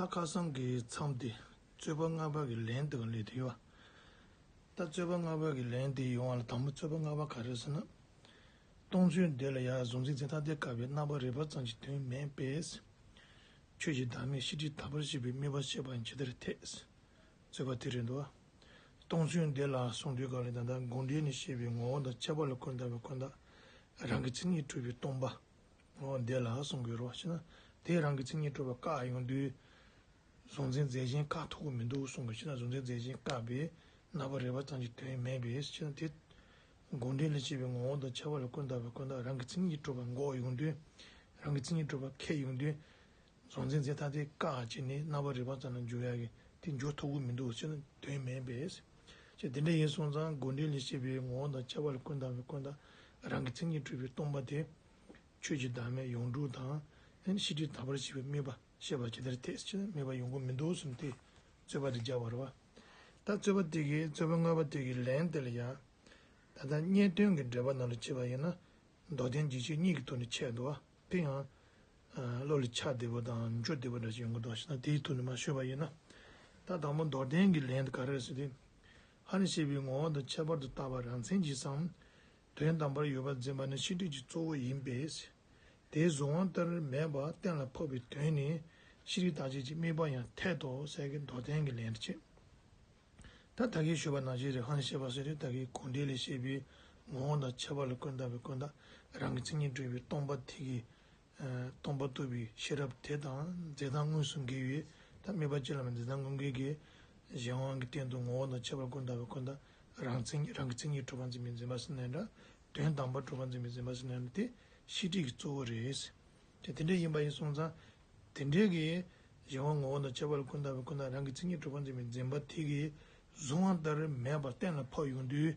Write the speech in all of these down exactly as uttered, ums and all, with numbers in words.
ད་ཁ་སང་གི་མཚམས་དེ་རྩོད་པ་ལྔ་པ་གི་ལན་དེ་ག་སླེབས་དེ་ཡོད། ད་རྩོད་པ་ལྔ་པ་གི་ལན་དེ་ཡོང་བ་ལ་དང་པོ་རྩོད་པ་ལྔ་པ་ག་རེ་ཟེར་ན། སྟོང་ཚུལ་འདི་ལ་ཡང་གཟུང་འཛིན་འཛིན་མཐའ་དེ་བཀག་པའི་རྣམ་པར་རིག་པ་ཙམ་གྱི་དོན་མེད་པས། ཆོས་ཀྱི་བདག་མེད་ཤེས་སྒྲིབ་དག་པར་བྱེད་པའི་དམིགས་པ་ཤེས་པ་ཡང་ཇི་ལྟར་འཐད། རྩོད་པ་དེ་རེད་འདུག་སྟོང་ཚུལ་འདི་ལ་གསུང་དུས་ག་ལ་ད་ལྟ་དགོངས་འགྲེལ་ལས་བཤད་པའི་ངོ་བོ་དང་ཁྱད་པར་ལ་ཀུན་བརྟགས་པའི་ཀུན་བརྟགས་རང་གི་མཚན་ཉིད་གྲུབ་པའི་སྟོང་པ། འོ་འདི་ལ་གསུང་དགོས་རོ་ཞེ་ན། དེ་རང་གི་མཚན་ཉིད་གྲུབ་པ་བཀག་ཡོང་དུས། གཟུང་འཛིན་རྫས་གཞན་བཀག་ཐུབ་ཀྱི་མི་འདུག་གསུང་གི་ཞེ་ན། གཟུང་འཛིན་རྫས་གཞན་བཀག་པའི་རྣམ་པར་རིག་པ་ཙམ་གྱི་དོན་མེད་པས་ཞེ་ན། དེ་དགོངས་འགྲེལ་ལས་བཤད་པའི་ངོ་བོ་དང་ཁྱད་པར་ལ་ཀུན་བརྟགས་པའི་ཀུན་བརྟགས་རང་གི་མཚན་ཉིད་གྲུབ་པ་འགོག་ཡོང་དུས། རང་གི་མཚན་ཉིད་གྲུབ་པ་ཁེགས་ཡོང་དུས། གཟུང་འཛིན་རྫས་མཐའ་དེ་བཀག་བྱས་ནས་རྣམ་པར་རིག་པ་ཙམ་ལ་འཇུག་ཡག་གི་དེ་འཇུག་ཐུབ་ཀྱི་མི་འདུག་ཟེར་ན་དོན་མེད་པས། ཅེས་དེ་འདྲ་ཡིན་སོང་ཙང་དགོངས་འགྲེལ་ལས་བཤད་པའི་ངོ་བོ་དང་ཁྱད་པར་ལ་ཀུན་བརྟགས་པའི་ཀུན་བརྟགས་རང་གི་མཚན་ཉིད་གྲུབ་པའི་སྟོང་པ་དེ། ཆོས་ཀྱི་བདག་མེད་ཡོངས་གྲུབ་དང་། ཤེས་སྒྲིབ་དག་པར་བྱེད་པའི་དམིགས་པ་ཤེས་པ་ཇི་ལྟར་འཐད་ཅེས་དམིགས་པ་ཡོང་གི་མི་འདུག་གསུངས་ཏེ། རྩོད་པ་དེ་བརྒྱབ་པ་རེད་བ། ད་རྩོད་པ་དེ་གི་རྩོད་པ་ལྔ་པ་དེ་གི་ལན་དེ་ལ་ཡང་། ད་ལྟ་རྙེད་དོན་གྱི་འགྲེལ་པ་ནང་ལ་བྱས་པ་ཡིན་ན། མདོར་བསྟན་རྒྱས་བཤད་གཉིས་ཀྱི་ཐོག་ནས་འཆད་འདུག་བ། དེ་ཡང་། བློ་ལ་ཆགས་བདེ་པོ་དང་འཇུག་བདེ་པོ་འདྲ་ཞིག་ཡོང་གི་འདུག་ཞེ་ན་དེའི་ཐོག་ནས་མར་ཤོད་པ་ཡིན་ན། ད་དང་པོ་མདོར་བསྟན་གྱི་ལན་དེ་ག་རེ་རེད་ཟེར་དུས། ཧ་ནི་ཞེས་པའི་ངོ་བོ་དང་ཁྱད་པར་དུ་བརྟགས་པ་རང་མཚན་གྱིས་སམ། དོན་དམ་པར་ཡོད་པར་འཛིན་པ་ནི་ཤེས་སྒྲིབ་ཀྱི་གཙོ་བོ་ཡིན་པས། དེའི་གཟུང་བ་ལྟར་མེད་པ་གཏན་ལ་ཕབ་པའི་དོན་ནི་ཤེས་སྒྲིབ་དག་བྱེད་ཀྱི་དམིགས་པ་ཡང་འཐད་དོ་ཟེར་གྱི་མདོར་བསྟན་གྱི་ལན་དུ་བྱེད། ད་ད་གིན་ཞུས་པ་ནང་བཞིན་རེད། ཧ་ནི་ཞེས་པ་ཟེར་དུས་ད་གིན་དགོངས་འགྲེལ་ལས་བཤད་པའི་ངོ་བོ་དང་ཁྱད་པར་ལ་ཀུན་བརྟགས་པའི་ཀུན་བརྟགས་རང་གི་མཚན་ཉིད་གྲུབ་པའི་སྟོང་པ་དེ་གི་སྟོང་པ་རྟོགས་པའི་ཤེས་རབ་དེ་དང་རྫས་བདག་དངོས་སུ་འགལ་བའི་ད་དམིགས་པ་ཅི་ལ་མེད་རྫས་བདག་དངོས་འགལ་གྱི་གཞན་དབང་གི་སྟེང་དུ་ངོ་བོ་དང་ཁྱད་པར་ཀུན་བརྟགས་པའི་ཀུན་བརྟགས་རང་མཚན་རང་གི་མཚན་ཉིད་གྲུབ་པར་འཛིན་པའི་འཛིན་པ་ཟེར་ན་འདྲ། དོན་དམ་པར་གྲུབ་པར་འཛིན་པའི་འཛིན་པ་ཟེར་ན་འདྲ་དེ་ཤེས་སྒྲིབ་ཀྱི་གཙོ་བོ་རེད། དེ་དེ་འདྲ་ཡིན་པ་ཡིན་སོང་ཙང་དེ་འདྲའི་གི་གཞན་དབང་ངོ་བོ་དང་ཁྱད་པར་ཀུན་བརྟགས་པའི་ཀུན་བརྟགས་རང་གི་མཚན་ཉིད་གྲུབ་པར་འཛིན་པའི་འཛིན་པ་དེ་གི་གཟུང་བ་ལྟར་མེད་པར་གཏན་ལ་ཕབ་ཡོང་དུས་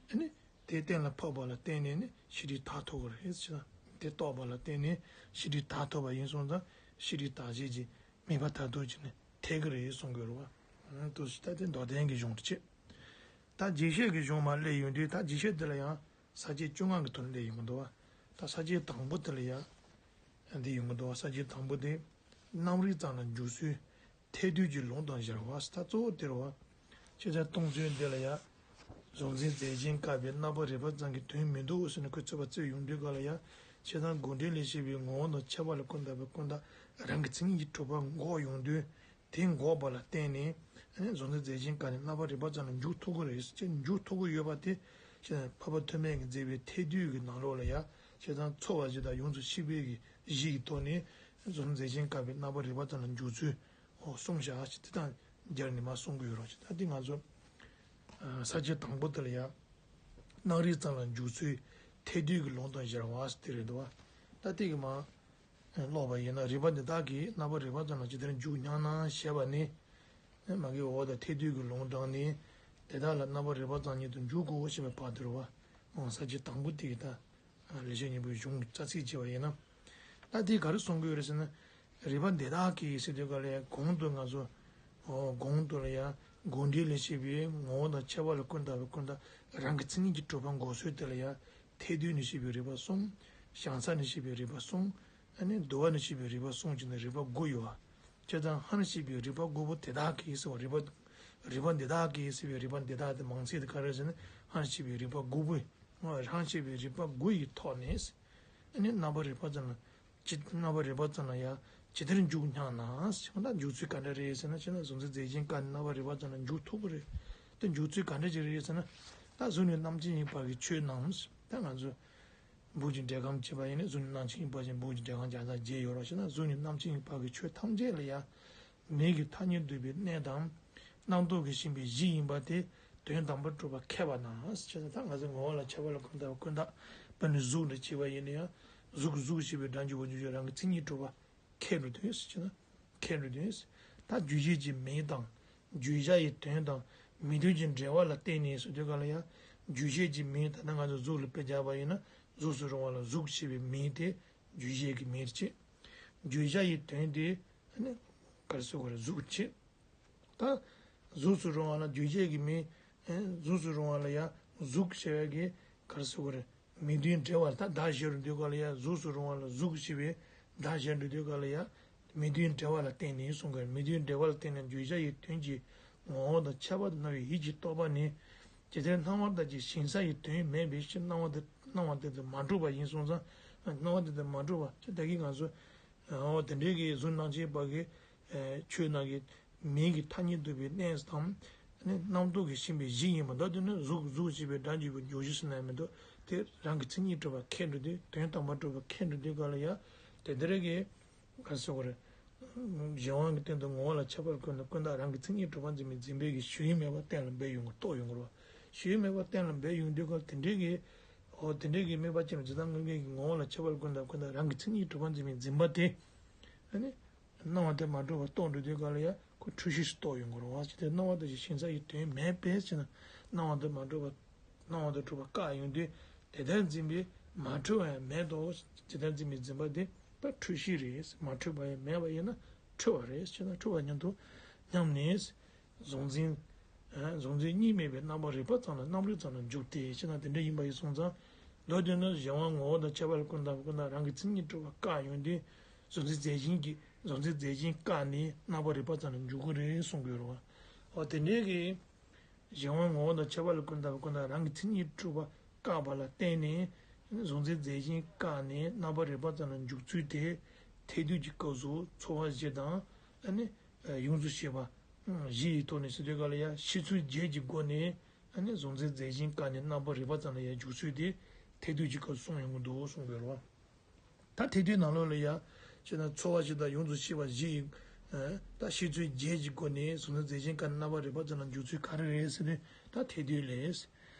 ཨ་ནི། དེ་གཏན་ལ་ཕབ་པ་ལ་བརྟེན་ནས་ནི་ཤེས་སྒྲིབ་དག་ཐུབ་ཀྱི་རེད་ཟེར་ན། དེ་རྟོགས་པ་ལ་བརྟེན་ནས་ཤེས་སྒྲིབ་དག་ཐུབ་པ་ཡིན་སོང་ཙང་ཤེས་སྒྲིབ་དག་བྱེད་ཀྱི་དམིགས་པ་མཐར་ཐུག་ཅིག་ནི་འཐད་ཀྱི་རེད་གསུང་དགོས་རེད་བ། དུ་ཞིག་ད་དེ་མདོར་བསྟན་གྱི་གཞུང་དུ་བྱེད། ད་རྒྱས་བཤད་ཀྱི་གཞུང་མར་སླེབས་ཡོང་དུས་ད་རྒྱས་བཤད་དེ་ལ་ཡང་ས་བཅད་བཅོ་ལྔ་གི་ཐོག་ནས་སླེབས་ཡོང་གི་འདུག་བ། ད་ས་བཅད་དང་པོ་དེ་ལ་ཡང་འདི་ཡོང་གི་འདུག་བ། ས་བཅད་དང་པོ་དེ་རྣམ་རིག་ཙམ་ལ་འཇུག་ཚུལ། འཐད་སྡུད་ཀྱི་ལུང་དང་སྦྱར་བ་ཟེར་ད་གཙོ་བོ་དེ་རེད་བ། ཆེ་ཆ་སྟོང་ཚུལ་འདི་ལ་ཡ། གཟུང་འཛིན་རྫས་གཞན་བཀག་པའི་རྣམ་པར་རིག་པ་ཙམ་གྱི་དོན་མི་འདུག་ཟེར་ནས་ཁོས་རྩོད་པ་རྩོད་ཡོང་དུས་ག་ལ་ཡ། ཆེ་ཆ་དགོངས་འགྲེལ་ལས་བཤད་པའི་ངོ་བོ་དང་ཁྱད་པར་ལ་ཀུན་བརྟགས་པའི་ཀུན་བརྟགས་རང་གི་མཚན་ཉིད་ཀྱིས་གྲུབ་པ་འགོག་ཡོང་དུས། དེ་འགོག་པ་ལ་བརྟེན་ནས། གཟུང་འཛིན་རྫས་གཞན་བཀག་ནས་རྣམ་པར་རིག་པ་ཙམ་ལ་འཇུག་ཐུབ་ཀྱི་རེད་ཅེས་འཇུག་ཐུབ་ཀྱི་ཡོད་པ་དེ། ཆེ་ཆ་འཕགས་པ་ཐོགས་མེད་ཀྱིས་མཛད་པའི་འཐད་སྡུད་ཀྱི་ནང་ལོགས་ལ་ཡ། ཆེ་ཆ་ཚོར་བ་བཞི་དང་ཡོངས་སུ་ཤེས་པའི་གཞི་ཡི་ཐོག་ནས། གཟུང་འཛིན་རྫས་གཞན་བཀག་པའི་རྣམ་པར་རིག་པ་ཙམ་ལ་འཇུག་ཚུལ། ཨོ་གསུངས་བཞག་ཅིག་དེ་དང་སྦྱར་ནས་མར་གསུང་གི་ཡོད་རོགས་ཅིག་ད་དེ་ང་ཚོ་ས་བཅད་དང་པོ་དེ་ལ་ཡང་རྣམ་རིག་ཙམ་ལ་འཇུག་ཚུལ་འཐད་སྡུད་ཀྱི་ལུང་དང་སྦྱར་བ་ཟེར་དེ་རེད་འདུག་བ། ད་དེ་གི་མར་ཀློག་པ་ཡིན་ན་རིག་པ་འདི་དག་གིས་རྣམ་པར་རིག་པ་ཙམ་ལ་ཇི་ལྟར་འཇུག་སྙམ་ན་ཞེས་པ་ནི། མ་གི་འོག་ཏུ་འཐད་སྡུད་ཀྱི་ལུང་དྲངས་ནས་དེ་དག་ལ་རྣམ་པར་རིག་པ་ཙམ་ཉིད་དུ་འཇུག་གོ་ཞེས་པའི་བར་དུ་རེད་བ། ས་བཅད་དང་པོ་དེ་གི་ད། ལེགས་བཤད་སྙིང་པོའི་གཞུང་རྩ་ཚིག་བྱས་པ་ཡིན་ན། ད་དེ་ག་རེ་གསུང་གི་ཡོད་རེད་ཟེར་ན། རིག་པ་འདི་དག་གིས་ཟེར་དུས་ག་ལ་ཡང་གོང་དུ་ང་ཚོ། གོང་དུ་ལ་ཡང་དགོངས་འགྲེལ་ལས་བཤད་པའི་ངོ་བོ་དང་ཁྱད་པར་ལ་ཀུན་བརྟགས་པའི་ཀུན་བརྟགས་རང་གི་མཚན་ཉིད་ཀྱིས་གྲུབ་པ་འགོག་ཚུལ་དེ་ལ་ཡང་འཐད་སྡུད་ནས་བཤད་པའི་རིགས་པ་གསུམ། བྱང་ས་ནས་བཤད་པའི་རིགས་པ་གསུམ། ཨ་ནི་བསྡུ་བ་ནས་བཤད་པའི་རིགས་པ་གསུམ་བྱས་ནས་རིགས་པ་དགུ་ཡོད་པ། བྱས་ཙང་ཧ་ནས་བཤད་པའི་རིགས་པ་དགུ་པོ་དེ་དག་གིས་ཟེར་བ་རིགས་པ། རིགས་པ་འདི་དག་གིས་ཟེར་བའི་རིགས་པ་འདི་དག་དེ་མང་ཚིག་དེ་ག་རེ་ཟེར་ན་ཧ་ནས་བཤད་པའི་རིགས་པ་དགུ་པོ། རང་བཞིན་གྱི་རིགས་པ་དགུ་ཡི་ཐོག་ནས། ཨ་ནི་རྣམ་པར་རིག་པ་ཙམ་ལ། ཅི་རྣམ་པར་རིག་པ་ཙམ་ལ་ཡང་ཇི་ལྟར་འཇུག་སྙམ་ན། ཞེས་པ་ད་འཇུག་ཚུལ་ག་འདྲ་རེད་ཟེར་ན། ཅི་ན་གཟུང་འཛིན་རྫས་གཞན་བཀག་ནས་རྣམ་པར་རིག་པ་ཙམ་ལ་འཇུག་ཐུབ་པ་རེད། ད་འཇུག་ཚུལ་ག་འདྲ་ཅིག་རེད་ཟེར་ན། ད་གཟུགས་ནི་རྣམ་མཁྱེན་ཡིན་པ་གི་ཆོས་རྣམས། ད་ང་ཚོ་འབུར་གྱི་འགྲེལ་ཁམས་བྱས་པ་ཡིན་ན། གཟུགས་ནི་རྣམ་མཁྱེན་ཡིན་པ་ཅན་འབུར་གྱི་འགྲེལ་ཁམས་བརྒྱ་དང་བརྒྱད་ཡོད་རེད་ཟེར་ན། གཟུགས་ནི་རྣམ་མཁྱེན་ཡིན་པ་གི་ཆོས་ཐམས་ཅད་ལ་ཡང་། མིང་གི་ཐ་སྙད་འདོགས་པའི་གནས་དང་། རྣམ་རྟོག་གི་ཞེན་པའི་གཞི་ཡིན་པ་དེ་དོན་དམ་པར་གྲུབ་པ་ཁེགས་པ་ན། ཞེས་ན་ད་ང་ཚོ་ངོ་བོ་ལ་ཁྱད་པར་ལ་ཀུན་བརྟགས་ཀུན་བརྟགས་དཔེར་ན་གཟུགས་འདྲ་བྱས་པ་ཡིན་ན་ཡང་གཟུགས་གཟུགས་ཞེས་པའི་སྒྲ་འཇུག་པ་འཇུག་བྱེད་རང་གི་མཚན་ཉིད་གྲུབ་པ་ཁེགས་འགྲོ་དོན་ཞེ་ན། ཁེགས་འགྲོ་དོན། ད་རྗོད་བྱེད་ཀྱི་མིང་དང་བརྗོད་བྱ་ཡི་དོན་དང་མིང་དོན་གྱི་འབྲེལ་བ་ལ་བརྟེན་ནས་ཟེར་དུས་ག་ལ་ཡང་རྗོད་བྱེད་ཀྱི་མིང་ད་ལྟ་ང་ཚོ་གཟུགས་ལ་དཔེ་བཞག་པ་ཡིན་ན་གཟུགས་སུ་རུང་བ་ལ་གཟུགས་ཞེས་པའི་མིང་དེ་རྗོད་བྱེད་ཀྱི་མིང་རེད། བརྗོད་བྱ་ཡི་དོན་དེ་ནི་ག་རེ་ཟེར་དགོས་རེད། གཟུགས་བྱེད། ད་གཟུགས་སུ་རུང་བ་ལ་རྗོད་བྱེད་ཀྱི་མིང་། གཟུགས་སུ་རུང་བ་ལ་ཡང་གཟུགས་ཞེས་པའི་གི་ག་རེ་ཟེར་དགོས་རེད། མིང་དོན་འབྲེལ་བ་ད་བདག་གཞན་རུ་འདུས་ག་ལ་ཡང་གཟུགས་སུ་རུང་བ་ལ་གཟུགས་ཞེས་པའི་བདག་གཞན་རུ་འདུས་ག་ལ་ཡང་ མི་མཐུན་འབྲེལ་བ་ལ་བརྟེན་ནས་གསུང་དགོས། མི་མཐུན་འབྲེལ་བ་ལ་བརྟེན་ནས་བརྗོད་བྱ་ཡི་དོན་གྱི་ངོ་བོ་དང་ཁྱད་པར་དུ་སྣང་བའི་ཡིད་ཀྱི་རྟོག་པ་ནི། ཇི་ལྟར་སྣང་བ་ལྟར་གྱི་ཞེན་ས་ཡི་དོན་མེད་པའི་ཕྱིར། སྣང་བ་དེ་སྣང་བ་དེ་དང་མ་གྲུབ་པ་ཡིན་སོང་ཙང་། སྣང་བ་དེ་དང་མ་གྲུབ་པ་ད་གིན་ང་ཚོ། འོ་དེ་འདྲའི་གི་གཟུགས་སྣང་མཆེད་པ་གི། ཆོས་རྣམས་ཀྱི་མིང་གི་ཐ་སྙད་བསྡུས་པའི་གནས་དང་། ནི་རྣམ་རྟོག་གིས་ཞེན་པའི་གཞི་ཡིན་པ་འདོད་དུས་ནི། གཟུགས་གཟུགས་ཞེས་པའི་སྒྲ་འཇུག་པའི་བརྗོད་གཞི་ཟེར་ན་མི་འདུག་དེ་རང་གི་མཚན་ཉིད་གྲུབ་པ་ཁས་འགྲོ་དུས། དོན་དམ་པར་གྲུབ་པ་ཁས་འགྲོ་དུས་ག་ལ་ཡ། དེ་འདྲ་གི་ག་རེ་ཟེར་དགོས་རེད། གཞན་དབང་གི་སྟེང་དུ་ངོ་བོ་ལ་ཁྱད་པར་ཀུན་ཏུ་ཀུན་བརྟགས་རང་གི་མཚན་ཉིད་གྲུབ་པར་འཛིན་པའི་འཛིན་པའི་གི་ཞུ་ཡུལ་མེད་པ་གཏན་ལ་འབེབས་ཡོང་གི་རྟོགས་ཡོང་གི་རེད་བ། ཞུ་ཡུལ་མེད་པ་གཏན་ལ་འབེབས་ཡོང་དུས་ག་དེ་འདྲའི་གི། འོ་དེ་འདྲའི་གི་དམིགས་པ་ཅན་ལ་ཇི་ལྟར་དངོས་འགལ་གྱི་ངོ་བོ་ལ་ཁྱད་པར་ཀུན་བརྟགས་ཀུན་བརྟགས་རང་གི་མཚན་ཉིད་གྲུབ་པར་འཛིན་པའི་འཛིན་པ་དེ། ཨ་ནི། སྣང་བ་དེ་མ་གྲུབ་པར་རྟོགས་འགྲོ་དུས་ག་ལ་ཡ་ཁོ་འཁྲུལ་གཞི་ཞིག་རྟོགས་ཡོང་གི་རེད་བ། ཇི་ལྟར་སྣང་བ་དང་ཞེན་ས་ཡི་དོན་མེད་པས་ཟེར་ན། སྣང་བ་དེ་མ་གྲུབ་པར། སྣང་བ་དང་གྲུབ་པ་བཀག་ཡོང་དུས། དེ་ལྟར་འཛིན་པས་མ་འཁྲུལ་བ་ཡང་མེད་དོ། དེ་ལྟར་འཛིན་པའི་འཛིན་པ་དེ་ད་འཁྲུལ་གཞི་རེད། མ་འཁྲུལ་བ་ཡང་མེད་པ་ཡིན་ན་འཁྲུལ་བ་རེད་ཟེར་ན། འཁྲུལ་བ་མཉམ་དུ་སྙམ་ནས། གཟུང་འཛིན། གཟུང་འཛིན་གཉིས་མེད་པའི་རྣམ་པར་རིག་པ་ཙམ་ལ་རྣམ་རིག་ཙམ་ལ་འཇུག་སྟེ་ཟེར་ན། དེ་འདྲ་ཡིན་པ་ཡིན་སོང་ཙང་། མདོར་བསྡུས་ན་གཞན་དབང་ངོ་བོ་དང་ཁྱད་པར་ཀུན་བརྟགས་ཀུན་བརྟགས་རང་གི་མཚན་ཉིད་གྲུབ་པ་བཀག་ཡོང་དུས། གཟུང་འཛིན་རྫས་གཞན་གྱི། གཟུང་འཛིན་རྫས་གཞན་བཀག་ནས་རྣམ་པར་རིག་པ་ཙམ་ལ་འཇུག་གི་རེད་གསུང་དགོས་རེད་བ། འོ་དེ་འདྲའི་གི། གཞན་དབང་ངོ་བོ་དང་ཁྱད་པར་ལ་ཀུན་བརྟགས་པའི་ཀུན་བརྟགས་རང་གི་མཚན་ཉིད་གྲུབ་པ་བཀག་པ་ལ་བརྟེན་ནས། གཟུང་འཛིན་རྫས་གཞན་བཀག་ནས་རྣམ་པར་རིག་པ་ཙམ་ལ་འཇུག་ཚུལ་དེ། ཐལ་འདུས་ཀྱི་སྐབས་སུ་ཚོར་བ་བཞི་དང་། ཨ་ནི། ཡོངས་སུ་ཤེས་པ་བཞི་ཡི་ཐོག་ནས་ཟེར་དུས་ག་ལ་ཡ། ཤེས་ཚུལ་བརྒྱད་ཀྱི་སྒོ་ནས། ཨ་ནི་གཟུང་འཛིན་རྫས་གཞན་བཀག་ནས་རྣམ་པར་རིག་པ་ཙམ་ལ་ཡ་འཇུག་ཚུལ་དེ། ཐལ་འདུས་ཀྱི་སྐབས་སུ་གསུངས་ཡོང་གི་འདུག་གསུང་དགོས་རེད་བ། ད་ཐལ་འདུས་ནང་ལོགས་ལ་ཡ། ཅེ་ན་ཚོར་བ་བཞི་དང་ཡོངས་སུ་ཤེས་པ་བཞི་ཡི། ད་ཤེས་ཚུལ་བརྒྱད་ཀྱི་སྒོ་ནས་གཟུང་འཛིན་རྫས་གཞན་བཀག་ནས་རྣམ་པར་རིག་པ་ཙམ་ལ་འཇུག་ཚུལ་ག་རེ་རེད་ཟེར་ན། ད་ཐལ་འདུས་ལས།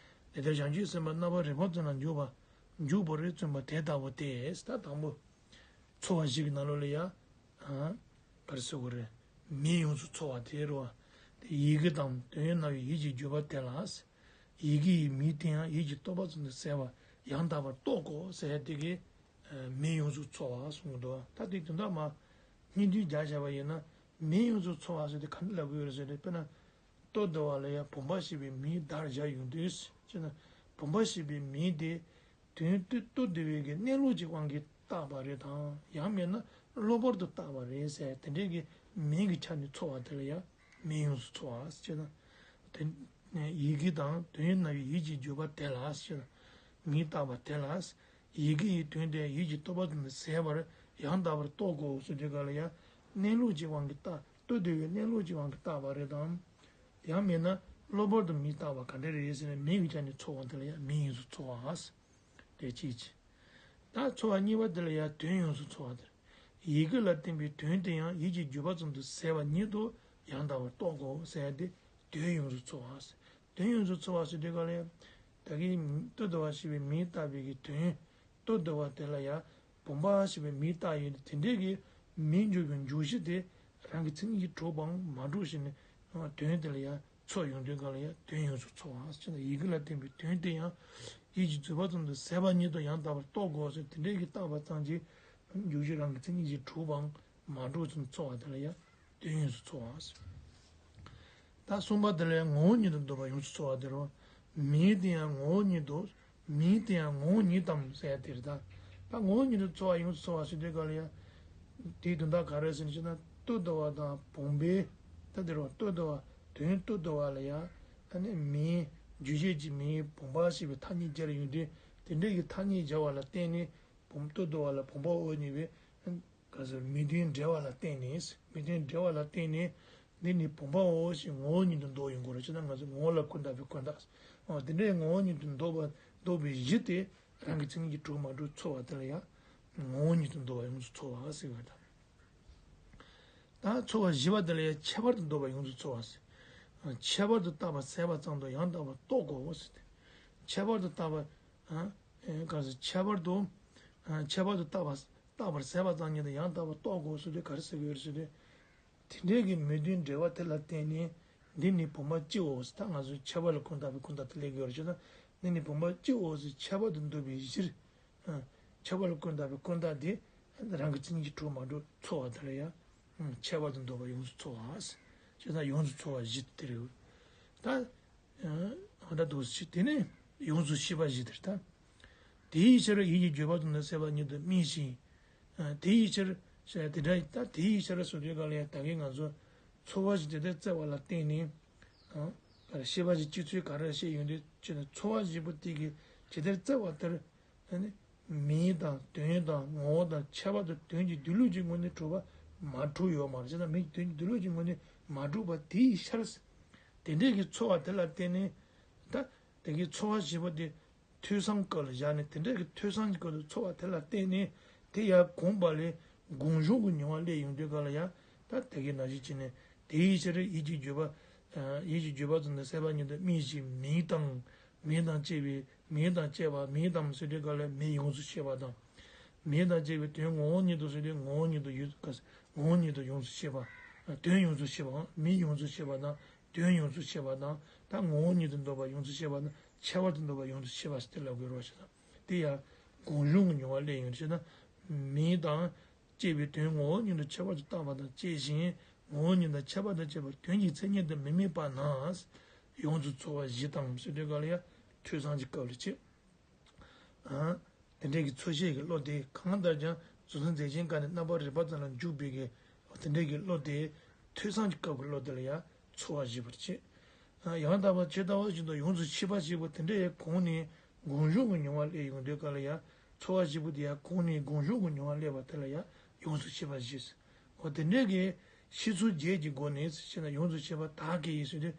དེ་ལྟར་བྱང་ཆུབ་སེམས་དཔའ་རྣམ་པར་རིག་པ་ཙམ་ལ་འཇུག་པ། འཇུག་པར་བརྩོན་པ་དེ་ལྟ་བུ་སྟེ། ད་དང་པོ། ཚོར་བ་བཞི་གི་ནང་ལོགས་ལ་ཡ། ག་རེ་ཟེར་དགོས་རེད། མིང་ཡོངས་སུ་ཚོར་བ་དེ་རེད་བ། དེ་ཡི་གེ་དང་དོན་སྣང་བའི་ཡིད་ཀྱི་བརྗོད་པ་དེ་ལ། ཡི་གེ་ཡི་མིང་དེ་ཡང་ཡིད་ཀྱི་རྟོག་པ་ཙམ་དུ་གསལ་བ་ཡང་དག་པར་རྟོགས་གོ་ཟེར་ཡ་དེ་གི། མིང་ཡོངས་སུ་ཚོར་བ་གསུངས་འདུག་ད་དེ་དོན་དག་མ། སྙིང་བསྡུས་རྒྱག་བྱ་བ་ཡིན་ན། མིང་ཡོངས་སུ་ཚོར་བ་ཟེར་དེ་ག་འདྲ་ལབ་དགོས་རེད་ཟེར་ཏེ། དཔེར་ན། ལྟོ་ཟླ་བ་ལ་ཡང་བུམ་པ་ཞེས་པའི་མིང་བརྡར་བཞག་ཡོང་དུས། ཅེ་ན། བུམ་པ་ཞེས་པའི་མིང་དེ། དོན་ལྟོ་ལྟོ་ཟླ་བའི་གི་གནས་ལུགས་ཀྱི་དབང་གིས་བཏགས་པ་རེད་དམ། ཡང་མིན་ན་གློ་བུར་དུ་བཏགས་པ་རེད་ཟེར། དེ་འདྲའི་གི་མིང་གི་ཆ་ནས་ཚོར་བ་དེ་ལ་ཡང་མིང་ཡོངས་སུ་ཚོར་བ་ཟེར་ན། དེ་ཡི་གེ་དང་དོན་སྣང་བའི་ཡིད་ཀྱི་བརྗོད་པ་དེ་ལ་ཟེར་ན། མིང་བཏགས་པ་དེ་ལ། ཡི་གེ་ཡི་དོན་དེ་ཡིད་ཀྱི་རྟོག་པ་ཙམ་དུ་གསལ་བར་ཡང་དག་པར་རྟོགས་གོ་ཟེར་དུས་ག་ལ་ཡང་། གནས་ལུགས་ཀྱི་དབང་གིས་བཏགས། ལྟོ་ལྟོ་ཟླ་བའི་གནས་ལུགས་ཀྱི་དབང་གིས་བཏགས་པ་རེད་དམ། ཡང་མིན་ན་གློ་བུར་དུ་མིང་བཏགས་པ་ག་འདྲ་རེད་ཟེར་ན། མིང་གི་ཆ་ནས་ཚོར་བ་དེ་ལ་ཡང་མིང་ཡོངས་སུ་ཚོར་བ། དེ་གཅིག་བྱས། ད་ཚོར་བ་གཉིས་པ་དེ་ལ་ཡང་དོན་ཡོངས་སུ་ཚོར་བ་དེ། ཡི་གེ་ལ་བརྟེན་པའི་དོན་དེ་ཡང་ཡིད་ཀྱི་བརྗོད་པ་ཙམ་དུ་གསལ་བ་ཉིད་དུ་ཡང་དག་པར་རྟོགས་གོ་ཟེར་ཏེ། དོན་ཡོངས་སུ་ཚོར་བ། དོན་ཡོངས་སུ་ཚོར་བ་ཟེར་དུས་ག་ལ་ཡང་། ད་གིན་ལྟོ་ལྟོ་ཟླ་བ་ཞེས་པའི་མིང་བཏགས་པའི་གི་དོན། ལྟོ་ལྟོ་ཟླ་བ་དེ་ལ་ཡང་བུམ་པ་ཞེས་པའི་མིང་བཏགས་ཡོད་དེ། དེ་འདྲའི་གི་མིང་འཇོག་པའི་འཇོག་གཞི་དེ་རང་གི་མཚན་ཉིད་ཀྱིས་གྲུབ་པའམ་མ་གྲུབ་ཞེས་ནས། དོན་དེ་ལ་ཡང་ཚོར་ཡོང་དུས་ག་ལ་ཡང་དོན་ཡོངས་སུ་ཚོར་བ་ཟེར་ན། ཡི་གེ་ལ་བརྟེན་པའི་དོན་དེ་ཡང་ཡིད་ཀྱི་བརྗོད་པ་ཙམ་དུ་གསལ་བ་ཉིད་དུ་ཡང་དག་པར་རྟོགས་གོ་ཟེར། དེ་འདྲའི་གི་བཏགས་པ་ཙམ་གྱིས་འཇོག་གཞི་རང་གི་མཚན་ཉིད་ཀྱིས་གྲུབ་པའམ་མ་གྲུབ་ཙམ་ཚོར་བ་དེ་ལ་ཡང་དོན་ཡོངས་སུ་ཚོར་བ་ཟེར། ད་གསུམ་པ་དེ་ལ་ཡང་ངོ་བོ་ཉིད་དུ་འདོད་པ་ཡོངས་སུ་ཚོར་བ་དེ་རེད། མིང་དེ་ཡང་ངོ་བོ་ཉིད་དུ། མིང་དེ་ཡང་ངོ་བོ་ཉིད་དམ་ཟེར་ཡ་དེ་རེད་ད། ད་ངོ་བོ་ཉིད་དུ་ཚོར་བ་ཡོངས་སུ་ཚོར་བ་ཟེར་དུས་ག་ལ་ཡང་། དེའི་དོན་དག་ག་རེ་ཟེར་ན་ཟེར་ན། ལྟོ་ལྟོ་ཟླ་བ་དང་བུམ་པའི། ད་དེ་རེད་བ། ལྟོ་ལྟོ་ཟླ་བ། དོན་ལྟོ་ལྟོ་ཟླ་བ་ལ་ཡང་། ཨ་ནི་མིང་། རྗོད་བྱེད་ཀྱི་མིང་བུམ་པ་ཞེས་པའི་ཐ་སྙད་སྦྱར་ཡོང་དུས། དེ་འདྲའི་གི་ཐ་སྙད་སྦྱར་བ་ལ་བརྟེན་ནས། བུམ། ལྟོ་ལྟོ་ཟླ་བ་ལ་བུམ་པ་འོ་ཉེ་བའི། ག་ཟེར། མི་མཐུན་འབྲེལ་བ་ལ་བརྟེན་ནས། མི་མཐུན་འབྲེལ་བ་ལ་བརྟེན་ནས། འདི་ནི་བུམ་པའོ་ཞེས་ངོ་བོ་ཉིད་དུ་འདོགས་ཡོང་གི་རེད། ཅེ་ན་ང་ཚོ་ངོ་བོ་ལ་ཀུན་བརྟགས་པའི་ཀུན་བརྟགས། འོ་དེ་འདྲའི་ངོ་བོ་ཉིད་དུ་འདོགས་པ། འདོགས་པའི་གཞི་དེ་རང་གི་མཚན་ཉིད་ཀྱིས་གྲུབ་མ་གྲུབ་ཚོར་བ་དེ་ལ་ཡང་ངོ་བོ་ཉིད་དུ་འདོགས་པ་ཡོངས་སུ་ཚོར་བ་ཟེར་བ་དང་། ད་ཚོར་བ་བཞི་པ་དེ་ལ་ཡང་ཁྱད་པར་དུ་འདོགས་པ་ཡོངས་སུ་ཚོར་བ་ཟེར། ཁྱད་པར་དུ་བཏགས་པ་ཟད་པ་ཙམ་དུ་ཡང་དག་པར་རྟོགས་གོ་ཟེར་ཏེ། ཁྱད་པར་དུ་བཏགས་པ། ག་ཟེར། ཁྱད་པར་དུ། ཁྱད་པར་དུ་བཏགས་པ། བཏགས་པ་ཟད་པ་ཙམ་ཉིད་དུ་ཡང་དག་པར་རྟོགས་དགོས་ཟེར་དུས་ག་རེ་ཟེར་གྱི་ཡོད་རེད་ཟེར་དུས། དེ་འདྲའི་གི་མི་མཐུན་འབྲེལ་བ་དེ་ལ་བརྟེན་ནས། འདི་ནི་བུམ་པ་གཅིག་འོ་ཟེར། ད་ང་ཚོས་ཁྱད་པར་ལ་ཀུན་བརྟགས་པའི་ཀུན་བརྟགས་དེ་སླེབས་ཀྱི་ཡོད་རེད་ཟེར་ན། འདི་ནི་བུམ་པ་གཅིག་འོ་ཟེར་ཁྱད་པར་དུ་འདོད་པའི་གཞིར། ཁྱད་པར་ལ་ཀུན་བརྟགས་པའི་ཀུན་བརྟགས་དེ་རང་གི་མཚན་ཉིད་ཀྱིས་གྲུབ་མ་གྲུབ་ཚོར་བ་དེ་ལ་ཡང་། ཁྱད་པར་དུ་འདོད་པ་ཡོངས་སུ་ཚོར་བ་ཟེར། བྱས་ཙང་ཡོངས་སུ་ཚོར་བ་བཞི་དེ་རེད། ད། འོ་ད་འདུག་སེ། དེ་ནས་ཡོངས་སུ་ཤེས་པ་བཞི་དེར་ད། དེའི་ཕྱིར་ཡིད་ཀྱི་བརྗོད་པ་ཙམ་དུ་གསལ་བ་ཉིད་དུ་སྨིན་ཞིང་། དེའི་ཕྱིར་ ཟེར་དེ་འདྲ་ད་དེའི་ཕྱིར་ཟེར་དུས་ག་ལ་ཡ་ད་གིན་ང་ཚོ་ཚོར་བ་ཞིག་ཇི་ལྟར་བརྩི་བ་ལ་བརྟེན་ནས། ཨང་། ག་རེ་ཤེས་པ་ཞིག་སྤྱི་ཚོད་ག་རེ་བཤད་ཡོང་དུས་ཅི་ནས་ཚོར་བ་ཞིག་པོ་དེ་གིས་ཇི་ལྟར་བརྩི་བ་ལྟར། ཨ་ནི། མིང་དང་དོན་དང་ངོ་བོ་དང་ཁྱད་པར་དང་དོན་གྱི་སྡོད་ལུགས་ཀྱི་ངོས་ནས་གྲུབ་པ་མ་གྲུབ་ཡོད་མ་རེད། བྱས་ཙང་མིང་དོན་གྱི་སྡོད་ལུགས་ཀྱི་ངོས་ནས་མ་གྲུབ་པ་དེའི་ཕྱིར། དེ་འདྲའི་གི་ཚོར་བ་དེ་ལ་བརྟེན་ནས། ད་དེ་གི་ཚོར་བ་ཞིག་པོ་དེ། ཐོས་བསམ་སྐབས་ལ་བཞག་ནས་དེ་འདྲ་གི་ཐོས་བསམ་གྱི་སྐབས་སུ་ཚོར་བ་དེ་ལ་བརྟེན་ནས་དེ་ཡར་གོམས་པ་ལས་སྒོམ་བྱུང་གི་མྱོང་བ་སླེབས་ཡོང་དུས་ག་ལ་ཡང་ད་དེ་གའི་ནང་བཞིན་བྱས་ནས་དེའི་ཕྱིར་ཡིད་ཀྱི་བརྗོད་པ། ཡིད་ཀྱི་བརྗོད་པ་ཙམ་དུ་སྲེད་པ་ཉིད་དུ་དམིགས་ཤིང་མིང་དང་མིང་དང་བཅས་པའི་མིང་དང་བཅས་པ་མིང་དང་ཟེར་དུས་ག་ལ་མིང་ཡོངས་སུ་ཤེས་པ་དང་། མིང་དང་བཅས་པའི་དོན་ངོ་བོ་ཉིད་དུ་ཟེར་དུས་ངོ་བོ་ཉིད་དུ་ཡོད་ངོ་བོ་ཉིད་དུ་ཡོངས་སུ་ཤེས་པ། དོན་ཡོངས་སུ་ཤེས་པའམ་མིང་ཡོངས་སུ་ཤེས་པ་དང་། དོན་ཡོངས་སུ་ཤེས་པ་དང་ད་ངོ་བོ་ཉིད་དུ་འདོད་པ་ཡོངས་སུ་ཤེས་པ་དང་ཁྱད་པར་དུ་འདོད་པ་ཡོངས་སུ་ཤེས་པ་ཞེས་དེ་ལབ་དགོས་རེད་ཞེ་ན། དེ་ཡང་སྒོམ་བྱུང་གི་མྱོང་བ་སླེབས་ཡོང་ཞེ་ན། མིང་དང་བཅས་པའི་དོན་ངོ་བོ་ཉིད་དུ་ཁྱད་པར་དུ་བཏགས་པ་དང་བཅས་ཤིང་ངོ་བོ་ཉིད་དང་ཁྱད་པར་དུ་བཅས་པ་དོན་གྱི་མཚན་ཉིད་དུ་མི་དམིགས་པ་ན། ཡོངས་སུ་ཚོར་བ་བཞི་དང་ཟེར་དུས་ག་ལ་ཡང་ཐོས་བསམ་གྱི་སྐབས་ལ་བྱེད། དེ་འདྲའི་གི་ཚོར་ཤེས་ཀྱི་བློ་དེ་གང་ལྟར་ཀྱང་གཟུང་འཛིན་རྫས་གཞན་བཀག་ནས་རྣམ་པར་རིག་པ་ཙམ་ལ་འཇུག་པའི་གི་དེ་འདྲའི་གི་བློ་དེ་ཐོས་བསམ་གྱི་སྐབས་ཀྱི་བློ་དེ་ལ་ཡང་ཚོར་བ་ཞེས་པར་བྱེད། ཡང་དག་པར་ཇི་ལྟ་བ་བཞིན་དུ་ཡོངས་སུ་ཤེས་པ་ཞེས་པ་དེ་འདྲ་ཡང་གོང་ནས་སྒོམ་བྱུང་གི་མྱོང་བ་སླེབས་ཡོང་དུས་ག་ལ་ཡང་ཚོར་བ་ཞེས་པ་དེ་ཡང་གོང་ནས་སྒོམ་བྱུང་གི་མྱོང་བ་སླེབས་པ་དེ་ལ་ཡང་ཡོངས་སུ་ཤེས་པ་ཞེས། འོ་དེ་འདྲའི་གི་ཤེས་ཚུལ་བརྒྱད་ཀྱི་སྒོ་ནས་ཞེ་ན་ཡོངས་སུ་ཤེས་པ་དག་གི་ཡིན་ཟེར་དུས།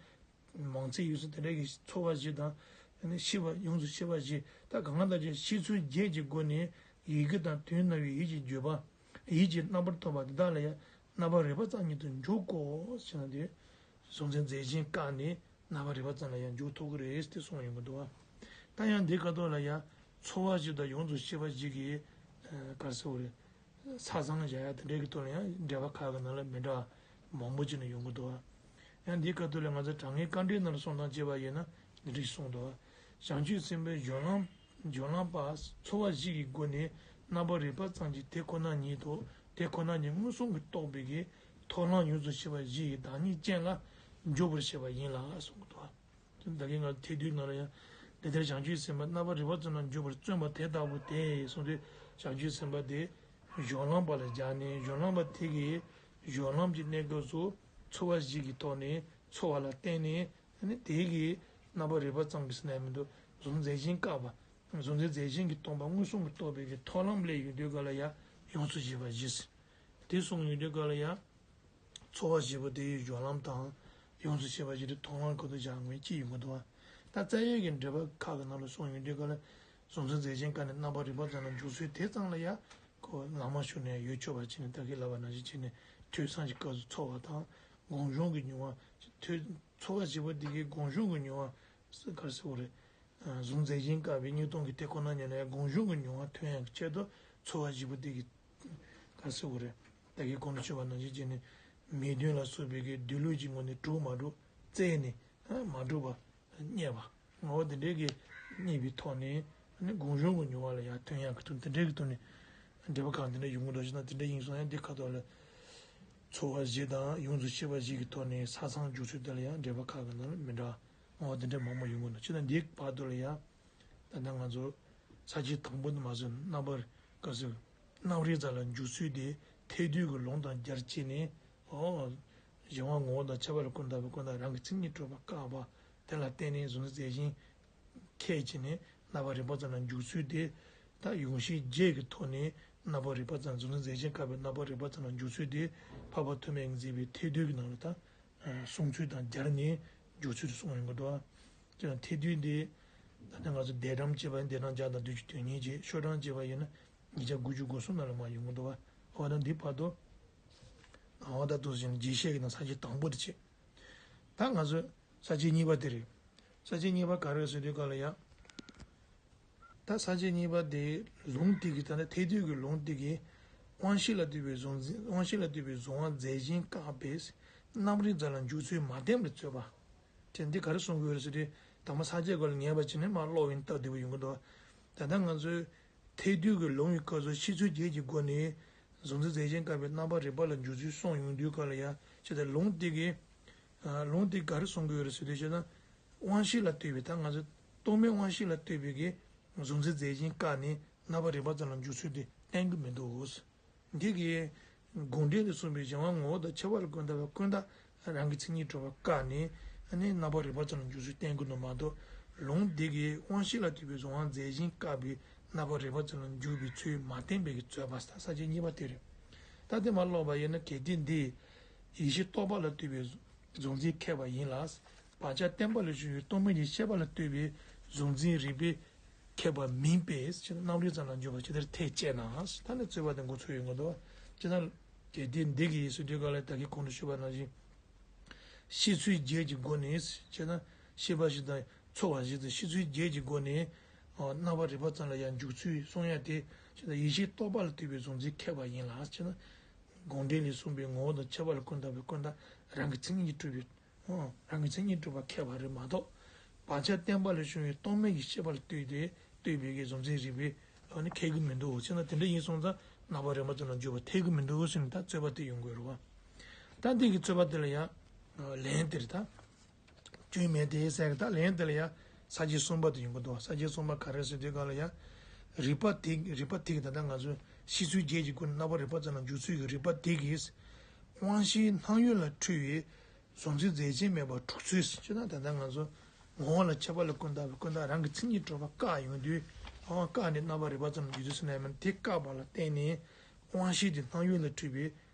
མང་ཚིག་ཡོད་ཚུལ་དེ་འདྲ་གི་ཚོར་བ་བཞི་དང་། ཤེས་པ་ཡོངས་སུ་ཤེས་པ་བཞི་ད་གང་ག་ལྟར་ཀྱང་ཤེས་ཚུལ་བརྒྱད་ཀྱི་སྒོ་ནས་ཡི་གེ་དང་དོན་རྣམ་པའི་ཡིད་ཀྱི་བརྗོད་པ། ཡིད་ཀྱི་རྣམ་པར་ཐོབ་པ་འདི་དག་ལ་ཡང་རྣམ་པར་རིག་པ་ཙམ་ཉིད་དུ་འཇུག་གོ་ཞེ་ན་དེ། གཟུང་འཛིན་རྫས་གཞན་བཀག་ནས་རྣམ་པར་རིག་པ་ཙམ་ལ་ཡང་འཇུག་ཐུབ་ཀྱི་རེད་ཟེར་གསུངས་ཡོང་གི་འདུག་བ། ད་ཡང་འདི་ཁ་ཐོག་ལ་ཡང་ཚོར་བ་བཞི་དང་ཡོངས་སུ་ཤེས་པ་བཞི་གི་ག་རེ་ཟེར་དགོས་རེད། ས་བཟང་བཞག་ཡ་དེ་འདྲའི་གི་ཐོག་ལ་ཡང་འགྲེལ་པ་ཁག་གི་ནང་ལ་མི་འདྲ་བ་མང་པོ་ཅིག་ནས་ཡོང་གི་འདུག་བ། ཡང་འདིའི་སྐབས་དུ་ལ་ང་ཚོ་དྲང་ངེས་དཀའ་འགྲེལ་ནང་ལ་གསུང་སྟངས་བྱས་པ་ཡིན་ན་འདི་འདྲ་ཞིག་གསུངས་འདུག་བ། བྱང་ཆུབ་སེམས་དཔའི་སྦྱོར་ལམ་སྦྱོར་ལམ་པ་ཚོར་བ་བཞི་གི་སྒོ་ནས་རྣམ་པར་རིག་པ་ཙམ་གྱིས་དེ་ཁོ་ན་ཉིད་དུ་དེ་ཁོ་ན་ཉིད་མངོན་སུམ་གྱིས་རྟོགས་པའི་གི་ཐོབ་ལམ་ཡོངས་སུ་ཤེས་པ་བཞི་ཡི་བདག་ཉིད་ཅན་ལ་འཇུག་པར་བྱེད་པ་ཡིན་ལ་གསུངས་འདུག་བ། ད་གིན་ང་ཐེག་བསྡུས་ནང་ལ་ཡང་འདི་ལྟར་བྱང་ཆུབ་སེམས་དཔའ་རྣམ་པར་རིག་པ་ཙམ་ལ་འཇུག་པར་བརྩོན་པ་དེ་ལྟ་བུ་སྟེ་གསུངས་ཏེ། བྱང་ཆུབ་སེམས་དཔའ་དེ་སྦྱོར་ལམ་པ་ལ་སྦྱར་ནས་སྦྱོར་ལམ་པ་དེ་གིས་སྦྱོར་ལམ་གྱི་གནས་སྐབས་སུ་ཚོར་བ་བཞི་གི་ཐོག་ནས་ཚོར་བ་ལ་བརྟེན་ནས་དེ་གིས་རྣམ་པར་རིག་པ་ཙམ་གྱིས་ཟིན་ན་མི་འདུག་གཟུང་འཛིན་རྫས་གཞན་བཀག་པ་གཟུང་འཛིན་རྫས་གཞན་གྱིས་སྟོང་པ་མངོན་སུམ་གྱིས་རྟོགས་པའི་གི་ཐོབ་ལམ་སླེབས་ཡོང་དུས་ག་ལ་ཡང་ཡོངས་སུ་ཤེས་པ་བཞི། དེ་གསུངས་ཡོང་དུས་ག་ལ་ཡང་། ཚོར་བ་བཞི་པོ་དེ་ཡི་སྦྱོར་ལམ་དང་། ཡོངས་སུ་ཤེས་པ་བཞི་དེ་ཐོབ་ལམ་ཁོ་ཐག་བཞག་ངོས་ཅི་ཡོང་གི་འདུག་བ། ད་རྩ་བའི་གི་འགྲེལ་པ་ཁག་གི་ནང་ལ་གསུངས་ཡོང་དུས་ག་ལ། གཟུང་འཛིན་རྫས་གཞན་བཀག་ནས་རྣམ་པར་རིག་པ་ཙམ་ལ་འཇུག་ཚུལ་དེ་ཙམ་ལ་ཡང་། ཁོ་ལམ་མ་ཞུགས་ནས་ཡོད་ཆོག་པ་བྱས་ནས་ད་གིན་ལབ་པ་ནང་བཞིན་བྱས་ནས་ཐོས་བསམ་གྱི་སྐབས་སུ་ཚོར་བ་དང་། སྒོམ་བྱུང་གི་མྱོང་བ། ཐོས། ཚོར་བ་བཞི་པོ་དེ་གའི་སྒོམ་བྱུང་གི་མྱོང་བ། ག་རེ་ཟེར་དགོས་རེད། གཟུང་འཛིན་རྫས་གཞན་བཀག་པའི་གཉིས་སྟོང་གི་དེ་ཁོ་ན་ཉིད་ལ་ཡང་སྒོམ་བྱུང་གི་མྱོང་བ་ཐོན་ཡག་གི་ཆེད་དུ་ཚོར་བ་བཞི་པོ་དེ་གི། ག་རེ་ཟེར་དགོས་རེད། ད་གིན་གོང་དུ་ཞུས་པ་ནང་བཞིན་བྱས་ནས་མིང་དོན་ལ་སོགས་པའི་གི་སྡོད་ལུགས་ཀྱི་ངོས་ནས་གྲུབ་མ་གྲུབ་རྩད་ནས་མ་གྲུབ་པ་རྙེད་པ། ངོ་བོ་དེ་འདྲའི་གི་རྙེད་པའི་ཐོག་ནས་ནི་སྒོམ་བྱུང་གི་མྱོང་བ་ལ་ཡང་ཐོན་ཡག་གི་ཐོག་དེ་འདྲའི་གི་ཐོག་ནས་འགྲེལ་པ་གང་དེ་འདྲ་ཡོང་གི་འདུག་ཅེ་ན་དེ་འདྲ་ཡིན་སོང་ཡང་འདི་ཁ་ཐོག་ལ་ཚོར་བ་བཞི་དང་ཡོངས་སུ་ཤེས་པ་བཞི་གི་ཐོག་ནས་ས་མཚམས་འཇོག་ཚུལ་དེ་ལ་ཡང་འགྲེལ་པ་ཁག་གི་ནང་ལ་མི་འདྲ། འོ་དེ་འདྲ་མང་པོ་ཡོང་གི་འདུག་ཅེ་ན་འདིའི་བར་དུ་ལ་ཡང་ད་ལྟ་ང་ཚོ་ས་བཅད་དང་པོ་དེ་མ་ཟད་རྣམ་པར་ག་ཟེར་རྣམ་རིག་རྩལ་ལ་འཇུག་ཚུལ་དེ་ཐེག་བསྡུས་ཀྱི་ལུང་དང་སྦྱར་བྱས་ནས། འོ། གཞན་དབང་ངོ་བོ་དང་ཁྱད་པར་ལ་ཀུན་བརྟགས་པའི་ཀུན་བརྟགས་རང་གི་མཚན་ཉིད་གྲུབ་པ་བཀག་པ་དེ་ལ་བརྟེན་ནས་གཟུང་འཛིན་རྫས་གཞན་ཁས་བྱས་ནས་རྣམ་པར་རིག་པ་ཙམ་ལ་འཇུག་ཚུལ་དེ། ད་ཡོངས་ཤེས་བརྒྱད་ཀྱི་ཐོག་ནས་རྣམ་པར་རིག་པ་ཙམ་གཟུང་འཛིན་རྫས་གཞན་བཀག་པའི་རྣམ་པར་རིག་པ་ཙམ་ལ་འཇུག་ཚུལ་དེ་འཕགས་པ་ཐོགས་མེད་ཀྱིས་མཛད་པའི་ཐེག་བསྡུས་ཀྱི་ནང་ལ་ད། གསུང་ཚུལ་དང་སྦྱར་ནས་འཇུག་ཚུལ་དུ་གསུངས་ཡོང་གི་འདུག་ཨ། དེ་ཡང་ཐེག་བསྡུས་འདི། ད་ནི་ང་ཚོ་འདས་གྲམ་བཅས་པ་ཡིན་འདས་གྲམ་བརྒྱ་དང་བདུན་ཅུ་དོན་གཉིས་བཅས་ཤོག་གྲངས་བཅས་པ་ཡིན་ན་ཉིས་བརྒྱ་དགུ་བཅུ་གོ་གསུམ་ནང་ལ་མར་ཡོང་གི་འདུག་ཨ། འོ་ན་འདི་བར་དུ། འོ་ད་དུ་ཟིན་རྒྱས་བཤད་ཀྱི་ནང་ས་བཅད་དང་པོ་དེ་བྱས། ད་ང་ཚོས་ས་བཅད་གཉིས་པ་དེ་རེད། ས་བཅད་གཉིས་པ་ག་རེ་ཟེར་དུས་ག་ལ་ཡ། ད་ས་བཅད་གཉིས་པ་དེ་ལུང་དེ་གི་ད་ནི་ཐེག་བསྡུས་ཀྱི་ལུང་དེ་གི་དབང་ཤེས་ལ་ལྟོས་པའི་གཟུང་འཛིན་དབང་ཤེས་ལ་ལྟོས་པའི་གཟུང་བ་རྫས་གཞན་བཀག་པས་རྣམ་རིག་རྩལ་ལ་འཇུག་ཚུལ་མ་བསྟན་པར་རྩོད་པ། དེ་འདི་ག་རེ་གསུང་གི་ཡོད་རེད་ཟེར་དུས་དང་པོ་ས་བཅད་སྐོར་ལ་ངེས་པ་བྱས་ནས་མར་ཀློག་པ་ཡིན་སྟབས་བདེ་པོ་ཡོང་གི་འདུག་ད་ལྟ་ང་ཚོའི་ཐེག་བསྡུས་ཀྱི་ལུང་གི་སྐབས་སུ་ཤེས་ཚུལ་བརྒྱད་ཀྱི་སྒོ་ནས་གཟུང་འཛིན་རྫས་གཞན་བཀག་པའི་རྣམ་པར་རིག་པ་ལ་འཇུག་ཚུལ་གསུངས་ཡོང་དུས་ག་ལ་ཡ་ཅི་ལྟར་ལུང་དེ་གི་ལུང་དེ་ག་རེ་གསུང་གི་ཡོད་རེད་ཟེར་དུས་ཅི་ལྟར་དབང་ཤེས་ལ་ལྟོས་པའི་ད་ང་ཚོ་རྟོག་མེད་དབང་ཤེས་ལ་ལྟོས་པའི་གི་གཟུང་འཛིན་རྫས་གཞན་བཀག་ནས་རྣམ་པར་རིག་པ་ཙམ་ལ་འཇུག་ཚུལ་དེ་བསྟན་གྱི་མི་འདུག་འདི་གི་ དགོངས་འགྲེལ་ལས་གསུངས་པའི་གཞན་དབང་ངོ་བོ་དང་ཁྱད་པར་ལ་ཀུན་བརྟགས་པའི་ཀུན་བརྟགས་རང་གི་མཚན་ཉིད་གྲུབ་པ་བཀག་ནས་ནི་རྣམ་པར་རིག་པ་ཙམ་ལ་འཇུག་ཚུལ་བསྟན་དགོས་ནོ་མ་གཏོགས། ལུང་འདི་གིས་དབང་ཤེས་ལ་ལྟོས་པའི་གཟུང་བ་རྫས་གཞན་བཀག་པའི་རྣམ་པར་རིག་པ་ཙམ་ལ་འཇུག་པའི་ཚུལ་མ་བསྟན་པའི་རྩོད་པ་ས་བཅད་གཉིས་པ་དེ་རེད། ད་དེ་མ་ཀློག་པ་ཡིན་ན། གལ་ཏེ་འདི་ཡིད་ཤེས་རྟོག་པ་ལ་ལྟོས་པའི་གཟུང་འཛིན་ཁེགས་པ་ཡིན་ལ། བག་ཆགས་བརྟན་པ་ལས་བྱུང་བའི་རྟོག་མེད་ཀྱི་ཤེས་པ་ལ་ལྟོས་པའི་གཟུང་འཛིན་རིག་པའི་ཁེགས་པ་མིན་པས། ཅེ་ན་རྣམ་རིག་ཙམ་ལ་འཇུག་པ་ཇི་ལྟར་ཐལ་ཅེ་ན། ད་ནི་རྩོད་པ་དེ་འགོ་ཚུགས་ཡོང་གི་འདུག། ཅེ་ན་གལ་ཏེ་འདི་གིས་ཟེར་དུས་སྐབས་ལ་ད་གིན་གོང་དུ་ཞུས་པ་ནང་བཞིན། ཤེས་ཚུལ་བརྒྱད་ཀྱི་སྒོ་ནས་ཅེ་ན་ཤེས་པ་བཞི་དང་ཚོར་བ་བཞི་དང་ཤེས་ཚུལ་བརྒྱད་ཀྱི་སྒོ་ནས་རྣམ་པར་རིག་པ་ཙམ་ལ་ཡང་འཇུག་ཚུལ་གསུང་ཡ་དེ་ཅེ་ན་ཡིད་ཤེས་རྟོག་པ་ལ་ལྟོས་པའི་གཟུང་འཛིན་ཁེགས་པ་ཡིན་ལ། ཅེ་ན་དགོངས་འགྲེལ་ལས་གསུངས་པའི་ངོ་བོ་དང་ཁྱད་པར་ལ་ཀུན་བརྟགས་པའི་ཀུན་བརྟགས་རང་གི་མཚན་ཉིད་ཀྱིས་གྲུབ་པའི། ཨོ། རང་གི་མཚན་ཉིད་གྲུབ་པ་ཁེགས་པ་རེད་མ་གཏོགས། བག་ཆགས་བརྟན་པ་ལས་བྱུང་བའི་རྟོག་མེད་ཀྱི་ཤེས་པ་ལ་ལྟོས་ཏེ་ལྟོས་པའི་གི་གཟུང་འཛིན་རིག་པའི་ཨ་ནི་ཁེགས་ཀྱི་མི་འདུག་ཟེར་ན། དེ་འདྲ་ཡིན་སོང་ཙང་རྣམ་པར་རིག་པ་ཙམ་ལ་འཇུག་པ་ཐལ་གྱི་མི་འདུག་ཟེར་ནས་ད་རྩོད་པ་དེ་ཡོང་དགོས་རེད་བ། ད་འདི་གི་རྩོད་པ་དེ་ལ་ཡང་ལན་དེ་རེད་ད། སྐྱོན་མེད་དེ་ཟེར་གི། ད་ལན་དེ་ལ་ཡང་ས་བཅད་གསུམ་པ་དེ་ཡོང་གི་འདུག། ས་བཅད་གསུམ་པ་ག་རེ་ཟེར་དུས་སྒང་ལ་ཡང་། རིགས་པ་དེ་རིགས་པ་དེ་གི་ད་ལྟ་ང་ཚོས་ཤེས་ཚུལ་བརྒྱད་ཀྱི་སྒོ་ནས་རྣམ་པར་རིག་པ་ཙམ་ལ་འཇུག་ཚུལ་གྱི་རིགས་པ་དེ་གིས། དབང་ཤེས་སྣང་ཡུལ་ལ་འཁྲུལ་བའི་གཟུང་འཛིན་རྫས་གཞན་མེད་པར་འགྲུབ་ཚུལ་ཟེར་ན། ད་ལྟ་ང་ཚོ་ངོ་བོ་ལ་ཁྱད་པར་ལ་ཀུན་བརྟགས་པའི་ཀུན་བརྟགས་རང་གི་མཚན་ཉིད་གྲུབ་པ་བཀག་ཡོང་དུས། ཨང་བཀག་ནས་རྣམ་པར་རིག་པ་ཙམ་ལ་འཇུག་ཚུལ་ཟེར་ན་ཡང་མིན། དེ་བཀག་པ་ལ་བརྟེན་ནས་དབང་ཤེས་དེ་སྣང་ཡུལ་ལ་འཁྲུལ་བའི།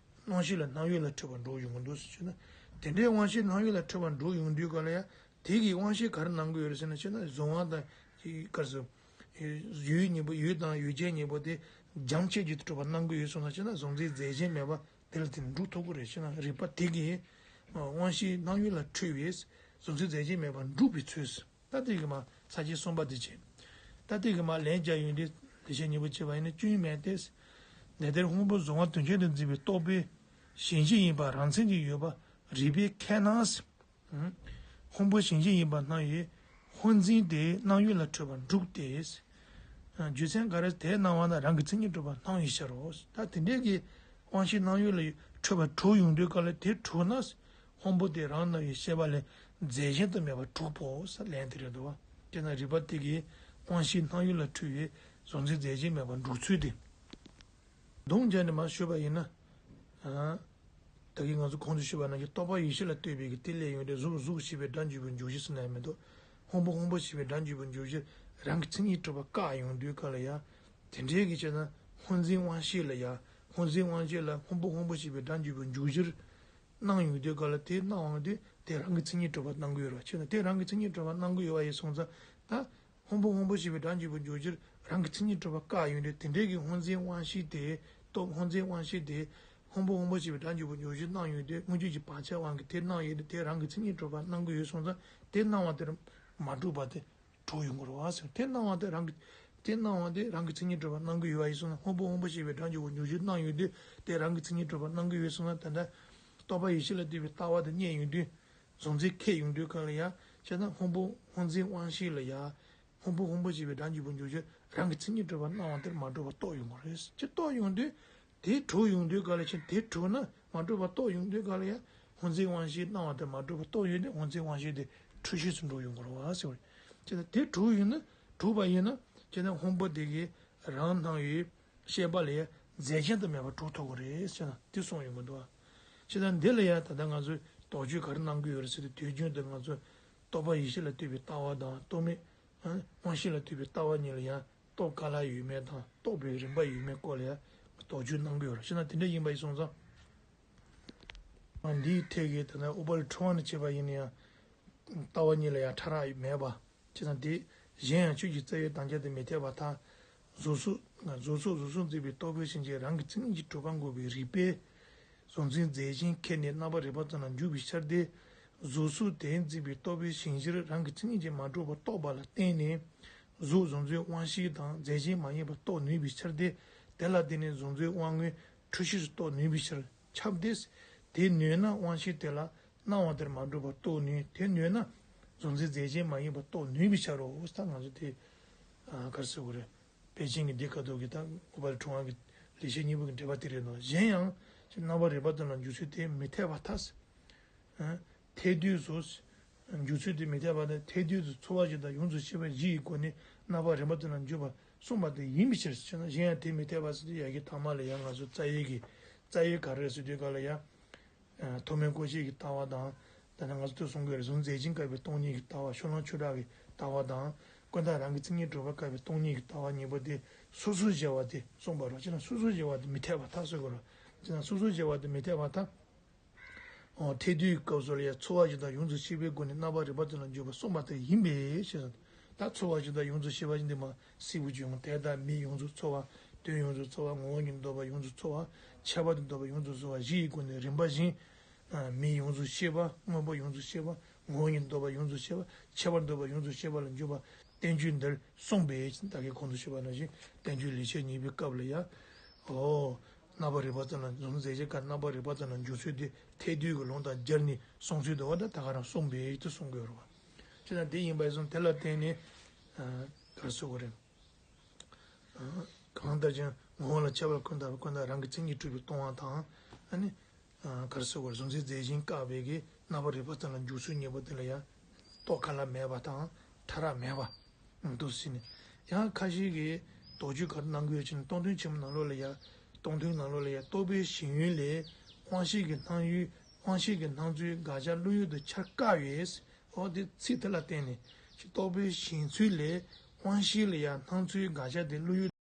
དབང་ཤེས་ལ་སྣང་ཡུལ་ལ་འཁྲུལ་པ་འགྲོ་ཡོང་གི་འདུག་ཟེར་ན། དེ་འདྲའི་དབང་ཤེས་སྣང་ཡུལ་ལ་འཁྲུལ་པ་འགྲོ་ཡོང་དུས་སྒང་ལ་ཡང་། དེ་གིས་དབང་ཤེས་ག་རེ་སྣང་གི་ཡོད་རེད་ཟེར་ན། ཅེ་ན་གཟུང་བ་དང་ག་རེ་ཟེར། ཡུལ་གཉིས་པོ། ཡུལ་དང་ཡུལ་ཅན་གཉིས་པོ་དེ་འཇམ་ཆད་ཀྱི་གྲུབ་པ་སྣང་གི་ཡོད་སོང་ན། ཅེ་ན་གཟུང་འཛིན་རྫས་གཞན་མེད་པ་དེ་ལ་དེ་འགྲུབ་ཐུབ་ཀྱི་རེད། ཅེ་ན་རིགས་པ་དེ་གིས་དབང་ཤེས་སྣང་ཡུལ་ལ་འཁྲུལ་བའི་གཟུང་འཛིན་རྫས་གཞན་མེད་པར་འགྲུབ་པའི་ཚུལ། ད་དེ་གི་མ་ས་བཅད་གསུམ་པ་དེ་བྱས། ད་དེ་གི་མ་ལན་རྒྱག་ཡོང་དུས་ལེགས་བཤད་སྙིང་པོ་བྱས་པ་ཡིན་ན། སྐྱོན་མེད་དེ། དེ་ལྟར་སྔོན་པོ་གཟུང་བ་དོན་ཆེན་དུ་འཛིན་པའི་རྟོག་པའི་ཞེན་གཞི་ཡིན་པ་རང་མཚན་གྱིས་ཡོད་པ་རིགས་པས་ཁས་ན། སྔོན་པོ་ཞེན་གཞི་ཡིན་པར་སྣང་བའི་ཧོན་འཛིན་དེ་སྣང་ཡུལ་ལ་འཁྲུལ་པར་འགྲུབ་སྟེ། རྒྱུ་མཚན་ག་རེ། དེ་སྣང་བ་ན་རང་གི་མཚན་ཉིད་གྲུབ་པར་སྣང་བའི་ཕྱིར་རོ། ད་དེ་འདྲའི་གི་དབང་ཤེས་སྣང་ཡུལ་ལ་འཁྲུལ་པ་གྲུབ་ཡོང་དུས་སྐབས་ལ། དེ་གྲུབ་ན་སྔོན་པོ་དེ་རང་སྣང་བའི་ཤེས་པ་ལས་རྫས་གཞན་དུ་མེད་པར་གྲུབ་པོ་ཟེར་ལན་དེ་རེད་འདུག་བ། དེས་ན་རིགས་པ་དེ་གིས་དབང་ཤེས་སྣང་ཡུལ་ལ་འཁྲུལ་བའི་གཟུང་འཛིན་རྫས་གཞན་མེད་པར་འགྲུབ་ཚུལ་དེ། དོན་རྒྱག་ནས་མར་ཞུས་པ་ཡིན་ན། ཨ། ད་གིན་ང་ཚོ་གོང་དུ་ཞུས་པ་ནང་བཞིན་རྟོག་པ་ཡིད་ཤེས་ལ་ལྟོས་པའི་གི་དེ་ལས་ཡོང་དུས། གཟུགས་གཟུགས་ཞེས་པའི་སྒྲ་འཇུག་པའི་འཇུག་གཞིར་ཟེར་ན་ཡང་མི་འདུག། སྔོན་པོ་སྔོན་པོ་ཞེས་པའི་སྒྲ་འཇུག་པའི་འཇུག་གཞིར་རང་གི་མཚན་ཉིད་གྲུབ་པ་བཀག་ཡོང་དུས་སྐབས་ལ་ཡང་། དེ་འདྲའི་གི་བྱས་ན་ཧོན་འཛིན་དབང་ཤེས་ལ་ཡང་། ཧོན་འཛིན་དབང་ཤེས་ལ་སྔོན་པོ་སྔོན་པོ་ཞེས་པའི་སྒྲ་འཇུག་པའི་འཇུག་གཞིར་སྣང་ཡོང་དུས་སྐབས་ལ། དེ་སྣང་བ་དེ་དེ་རང་གི་མཚན་ཉིད་གྲུབ་པ་སྣང་གི་ཡོད་རེད་བ། བྱས་ན་དེ་རང་གི་མཚན་ཉིད་གྲུབ་པ་སྣང་གི་ཡོད་པ་ཡིན་སོང་ཙང་ད། སྔོན་པོ་སྔོན་པོ་ཞེས་པའི་སྒྲ་འཇུག་པའི་འཇུག་གཞིར་རང་གི་མཚན་ཉིད་གྲུབ་པ་བཀག་ཡོང་དུས། དེ་འདྲའི་གི་ཧོན་འཛིན་དབང་ཤེས་དེ། རྟོག་ཧོན་འཛིན་དབང་ཤེས་དེ་སྔོན་པོ་སྔོན་པོ་ཞེས་པའི་སྒྲ་འཇུག་པའི་འཇུག་གཞིར་སྣང་ཡོང་དུས། དངོས་རྒྱུ་གི་བག་ཆགས་དབང་གིས་དེ་སྣང་ཡོང་དུས། དེ་རང་གི་མཚན་ཉིད་གྲུབ་པ་སྣང་གི་ཡོད་སོང་ཙང་། དེ་སྣང་བ་དེར་མ་གྲུབ་པ་དེ་གྲུབ་ཡོང་གི་རེད་བ་ཟེར། དེ་སྣང་བ་དེ་རང་གི། དེ་སྣང་བ་དེ་རང་གི་མཚན་ཉིད་གྲུབ་པ་སྣང་གི་ཡོད་པ་ཡིན་སོང་ན། སྔོན་པོ་སྔོན་པོ་ཞེས་པའི་སྒྲ་འཇུག་པའི་འཇུག་གཞིར་སྣང་ཡོང་དུས། དེ་རང་གི་མཚན་ཉིད་གྲུབ་པ་སྣང་གི་ཡོད་སོང་ན། ད་ལྟ་རྟོག་པ་ཡིད་ཤེས་ལ་ལྟོས་པའི་ལྟ་བ་དེ་རྙེད་ཡོང་དུས། གཟུང་འཛིན་ཁེགས་ཡོང་དུས་སྐབས་ལ་ཡང་། བྱས་ན་སྔོན་པོ་ཧོན་འཛིན་དབང་ཤེས་ལ་ཡང་། སྔོན་པོ་སྔོན་པོ་ཞེས་པའི་སྒྲ་འཇུག་པའི་འཇུག་གཞིར་རང་གི་མཚན་ཉིད་གྲུབ་པ་སྣང་བ་དེར་མ་གྲུབ་པ་རྟོགས་ཡོང་གི་རེད། ཅེས་རྟོགས་ཡོང་དུས། དེ་གྲུབ་ཡོང་དུས་སྐབས་ལ་ཕྱིན། དེ་གྲུབ་ན་མ་གྲུབ་པ་རྟོགས་ཡོང་དུས་སྐབས་ལ་ཡང་། ཧོན་འཛིན་དབང་ཤེས་སྣང་བ་དེར་མ་གྲུབ་པ་རྟོགས་ཡོང་དུས། ཧོན་འཛིན་དབང་ཤེས་དེ་འཁྲུལ་གཞི་སུ་འགྲོ་ཡོང་གི་རེད་བ་ཟེར་བ་རེད། བྱས་ན་དེ་གྲུབ་ཡོང་ན། གྲུབ་པ་ཡིན་ན། བྱས་ན་སྔོན་པོ་དེ་གིས་རང་སྣང་བའི་ཤེས་པ་ལས་རྫས་གཞན་དུ་མེད་པར་གྲུབ་ཐུབ་ཀྱི་རེད་ཟེར་ན་དེ་གསུངས་ཡོང་གི་འདུག། བྱས་ཙང་འདི་ལ་ཡང་ད་ལྟ་ང་ཚོས་དོགས་གཅོད་ག་རེ་གནང་གི་ཡོད་རེད་ཟེར་དུས། དུས་རྒྱུན་དུ་ང་ཚོས་རྟོག་པ་ཡིད་ཤེས་ལ་ལྟོས་པའི་ལྟ་བ་དང་། རྟོག་མེད་དབང་ཤེས་ལ་ལྟོས་པའི་ལྟ་བ་གཉིས་ལ་ཡང་རྟོག་ག་ལ་ཡོད་མེད་དང་། རྟོག་པའི་རིམ་པ་ཡོད་མེད་སྐོར་ལ་ཡང་དོགས་གཅོད་གནང་གི་ཡོད་རེད། བྱས་ན་དེ་འདྲ་ཡིན་པ་ཡིན་སོང་ཙང་། འདིའི་ཐད་ཀྱི་ད་ལྟ་ཨུཏྤལ་འཁྲུལ་བ་ནས་བྱས་པ་ཡིན་ན་ཡང་། ལྟ་བ་གཉིས་ལ་ཡང་ཕྲ་རགས་མེད་པ། བྱས་ཙང་དེ་གཞན་ཡང་ཆོས་ཀྱི་རྩ་བའི་དམ་བཅའ་དེ་མི་འཐད་པར་ཐལ། གཟུགས་གཟུགས་གཟུགས་གཟུགས་གཟུགས་གཟུགས་འཛིན་པའི་རྟོག་པའི་ཞེན་གཞིར་རང་གི་མཚན་ཉིད་ཀྱིས་གྲུབ་པ་འགོག་པའི་རིགས་པས། གཟུགས་འཛིན་རྫས་གཞན་ཁེགས་ནས་རྣམ་པར་རིག་པ་ཙམ་ལ་འཇུག་པའི་ཕྱིར་ཏེ། གཟུགས་གཟུགས་དེ་འཛིན་པའི་རྟོག་པའི་ཞེན་གཞིར་རང་གི་མཚན་ཉིད་ཀྱིས་མ་གྲུབ་པར་རྟོགས་པ་ལ་བརྟེན་ནས། གཟུགས་གཟུགས་འཛིན་དབང་ཤེས་དང་རྫས་གཞན་མ་ཡིན་པར་རྟོགས་ནུས་པའི་ཕྱིར་ཏེ། དེ་ལ་བརྟེན་ནས་གཟུགས་འཛིན་དབང་མངོན་འཁྲུལ་གཞི་སུ་རྟོགས་ནུས་པའི་ཕྱིར་ཁྱབ་སྟེ། དེ་ནུས་ན་དབང་ཤེས་དེ་ལ་སྣང་བ་དེར་མ་གྲུབ་པར་རྟོགས་ནུས། དེ་ནུས་ན་གཟུགས་འཛིན་རྫས་གཞན་མ་ཡིན་པར་རྟོགས་ནུས་པའི་ཕྱིར་རོ། ད་ང་ཚོ་དེ་ག་རེ་ཟེར་དགོས་རེད། པཎ་ཆེན་གྱི་འདི་ཁ་ཐོག་གི་ད་ཨུཏྤལ་འཁྲུལ་བ་གི་ལེགས་བཤད་སྙིང་པོ་གི་འགྲེལ་པ་དེ་རེད་འདུག། གཞན་ཡང་རྣམ་པར་རིག་པ་ཙམ་ལ་འཇུག་ཚུལ་དེ་མི་འཐད་པར་ཐལ། འཐད་དུས་སུ། འཇུག་ཚུལ་དེ་མི་འཐད་པ་དང་། འཐད་དུས་སུ་ཚོར་བ་བཞི་དང་ཡོངས་སུ་ཤེས་པ་བཞི་ཡི་སྒོ་ནས་རྣམ་པར་རིག་པ་ཙམ་ལ་འཇུག་པ་གསུངས་པ་དེ་ཡིན་པའི་ཕྱིར་ཟེར་ན། གཞན་ཡང་དེ་མི་འཐད་པ་ཟེར་དུས་ཡ་གི་ཐ་མ་ལ་ཡང་ང་ཚོ་རྩ་བའི་གི་ རྩ་བའི་ག་རེ་ཟེར་དུས་ག་ལ་ཡ། ཐོག་མའི་ཀུན་གཞི་གི་ལྟ་བ་དང་། ད་ནི་ང་ཚོ་ཐོས་བསམ་གྱི་རེ་ཟུང་རྫས་ཀྱི་བཀག་པའི་སྟོང་ཉིད་ཀྱི་ལྟ་བ། ཕྱོགས་ལམ་ཆོས་གྲགས་ཀྱི་ལྟ་བ་དང་། ཀུན་བརྟགས་རང་གི་མཚན་ཉིད་གྲུབ་པ་བཀག་པའི་སྟོང་ཉིད་ཀྱི་ལྟ་བ་གཉིས་པོ་དེ་སོ་སོར་བཞག་པ་དེ་གསུངས་པ་རེད། ཅེ་ན་སོ་སོར་བཞག་པ་དེ་མི་འཐད་པར་ཐལ་ཟེར་དགོས་རེད། ཅེ་ན་སོ་སོར་བཞག་པ་དེ་མི་འཐད་པར་ཐལ། འོ་འཐད་དུས་སྐབས་སུ་ལ་ཡང་ཚོར་བ་བཞི་དང་ཡོངས་སུ་ཤེས་པའི་སྒོ་ནས་རྣམ་པར་རིག་པ་ཙམ་ལ་འཇུག་པ་གསུངས་པ་དེ་ཡིན་པས་ཞེས། ད་ཚོར་བ་བཞི་དང་ཡོངས་སུ་ཤེས་པ་ཡིན་དེ་མ་སྲིད་པ་བྱུང་དེ་དག་མིང་ཡོངས་སུ་ཚོར་བ། དོན་ཡོངས་སུ་ཚོར་བ། ངོ་བོ་ཉིད་ལྡོག་པ་ཡོངས་སུ་ཚོར་བ། ཁྱད་པར་དུ་ལྡོག་པ་ཡོངས་སུ་ཚོར་བ་བཞི་ཡི་སྒོ་ནས་རིམ་པ་བཞིན། མིང་ཡོངས་སུ་ཤེས་པ། དངོས་པོ་ཡོངས་སུ་ཤེས་པ། ངོ་བོ་ཉིད་ལྡོག་པ་ཡོངས་སུ་ཤེས་པ། ཁྱད་པར་ལྡོག་པ་ཡོངས་སུ་ཤེས་པ་ལ་འཇུག་པ་བསྟན་བཅོས་འདིར་གསུངས་པས། ད་གིན་གོང་དུ་ཞུས་པ་ནང་བཞིན་བསྟན་བཅོས་ལེགས་བཤད་གཉིས་པའི་སྐབས་ལ་ཡང་། འོ། རྣམ་པར་རིག་པ་ཙམ་ལ་གཟུང་འཛིན་རྫས་ཀྱི་བཀག་རྣམ་པར་རིག་པ་ཙམ་ལ་འཇུག་ཚུལ་དེ་འཐད་དུས་ཀྱི་ལུང་དང་སྦྱར་ནས་གསུངས་ཚུལ་དུ་བ་ད་ད་ག་རང་གསུངས་པས་དེ་གསུང་དགོས་རེད་བ། ཅེ་ན་དེ་ཡིན་པ་ཡིན་ཙང་དེ་ལ་བརྟེན་ནས། ག་རེ་ཟེར་དགོས་རེད། གང་ལྟར་ཀྱང་ངོ་བོ་ལ་ཁྱད་པར་ཀུན་བརྟགས་པའི་ཀུན་བརྟགས་རང་གི་མཚན་ཉིད་གྲུབ་པའི་སྟོང་པ་དང་། ཨ་ནི། ག་རེ་ཟེར་དགོས་རེད། གཟུང་འཛིན་རྫས་གཞན་བཀག་པའི་གི་རྣམ་པར་རིག་པ་ཙམ་ལ་འཇུག་ཚུལ་གཉིས་པོ་དེ་ལ་ཡང་རྟོགས་ག་ལ་མེད་པ་དང་ཕྲ་རགས་མེད་པ་འདུག་ཟེར་ནས། ཡང་ཁ་ཤས་ཀྱིས་དོགས་གཅོད་ག་རེ་གནང་གི་ཡོད་ཅེ་ན། སྟོང་ཐུན་ཆེན་མོ་ནང་ལོགས་ལ་ཡང་། སྟོང་ཐུན་ནང་ལོགས་ལ་ཡང་རྟོག་པའི་ཞེན་ཡུལ་ལས་དབང་ཤེས་ཀྱི་སྣང་ཡུལ། དབང་ཤེས་ཀྱི་སྣང་ཚུལ་དགག་བྱ་བློ་ཡུལ་དུ་འཆར་དཀའ་བས། འོ་དེ་ཚིག་དེ་ལ་བརྟེན་ནས་རྟོག་པའི་ཞེན་ཚུལ་ལས་དབང་ཤེས་ལ་ཡང་སྣང་ཚུལ་དགག་བྱ་དེ་བློ་ཡུལ།